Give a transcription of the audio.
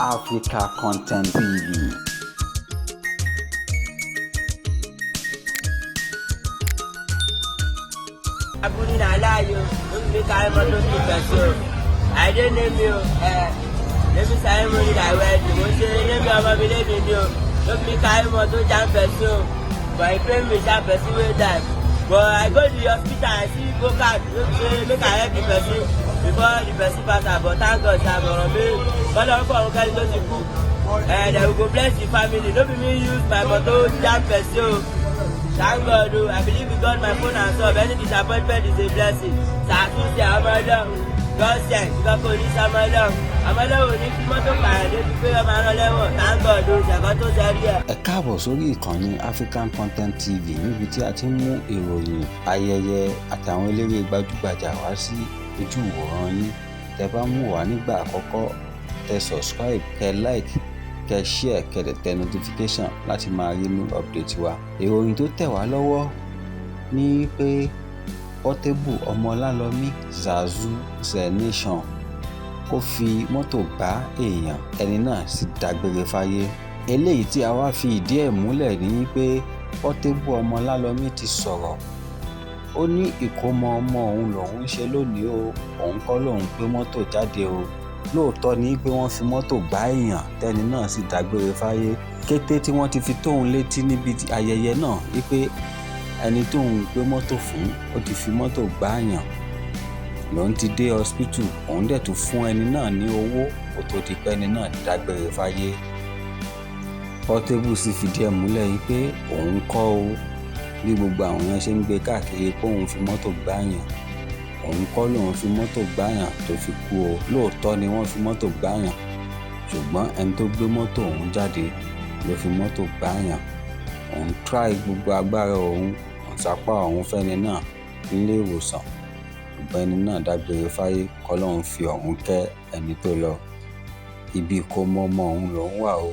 Africa Content TV. Abúlé náà láàyò ló fi mí kárí mọ́tò kí pẹ̀sì o. Àìdé némi o, ẹ̀ lémi sáré mo ní ìdàwọ̀ ẹ̀dùn mo ṣe lémi ọmọ mi lémi ni o. Ló fi mí kárí mọ́tò já ń pẹ̀sì o. But e pain me sha, person wey die. But I go the hospital, I see go card wey be say make I help the person before the person pass out. But thank God sha, bọ̀rọ̀ mi kọ́lọ́ ń fọ̀run kẹ́ni tó ti kú. And we go bless the family. No be me use my motor jam person o. Thank God o, I believe in God, my phone and sub. Any disappointment is a blessing. Ṣàtúnṣe àwọn ọlọ́run. God send, ìgbà kò ní sọmọ ọlọ́run. Ọmọ ọlọ́run ò ní fi mọ́tò pààyàn débi pé ọmọ arán lẹ́wọ̀n. Thank God o, ṣẹ̀kọ́ tó ṣe rí ẹ̀. Ẹ káàbọ̀ sórí ìkànnì African Content TV, níbi tí a ti ń mú ìròyìn ayẹyẹ àtàwọn eléré gbajúgbajà wá sí ojú ìwòran yín. Tẹ bá mú wá nígbà àkọ́kọ́, tẹ subscribe, kẹ like, kẹ share, kẹ dẹ̀ tẹ notification láti máa rí new update wa. Ìròyìn tó tẹ̀ wá lọ́wọ́ ní pé Portable Ọmọlálọmí Zazu Zenation, ó fi mọ́tò gbá èèyàn, ẹni náà sì dágbére fáyé. Eléyìí tí a wá fi ìdí ẹ̀ múlẹ̀ ní pé Portable Ọmọlálọmí ti sọ̀rọ̀. Ó ní ìkómọ ọmọ òun lòun ń ṣe lónìí o, òun kọ́ lòun gbé mọ́tò jáde o. Lóòótọ́ ni pé wọ́n fi mọ́tò gbá èèyàn, tẹ́ni náà sì dágbére fáyé. Kété tí wọ́n ti fi tóun létí níbi ayẹyẹ náà wípé ẹni tóun gbé mọ́tò fún, ó ti fi mọ́tò gbá èèyàn, lòun ti dé hospital, òun dẹ̀ tún fún ẹni náà ní owó kó tó di pé ẹni náà dágbére fáyé. Portable sì fìdí ẹ̀ múlẹ̀ yìí pé òun kọ́ o. Bí gbogbo àwọn èèyàn ṣe ń gbé káàkiri pé òun fi mọ́tò gbá èèyàn, òun kọ́ lòun fi mọ́tò gbá èèyàn tó fi kú o. Lóòótọ́ ni wọ́n fi mọ́tò gbá èèyàn, ṣùgbọ́n ẹni tó gbé mọ́tò òun jáde ló fi mọ́tò gbá èèyàn. Òun try gbogbo agbára òun, òun sapá òun fẹ́ni náà nílé ìwòsàn, ṣùgbọ́n ẹni náà dágbére fáyé. Kọ́lọ́run fi ọ̀run kẹ́ ẹni tó lọ. Ibi ìkómọ ọmọ òun lòun wà o.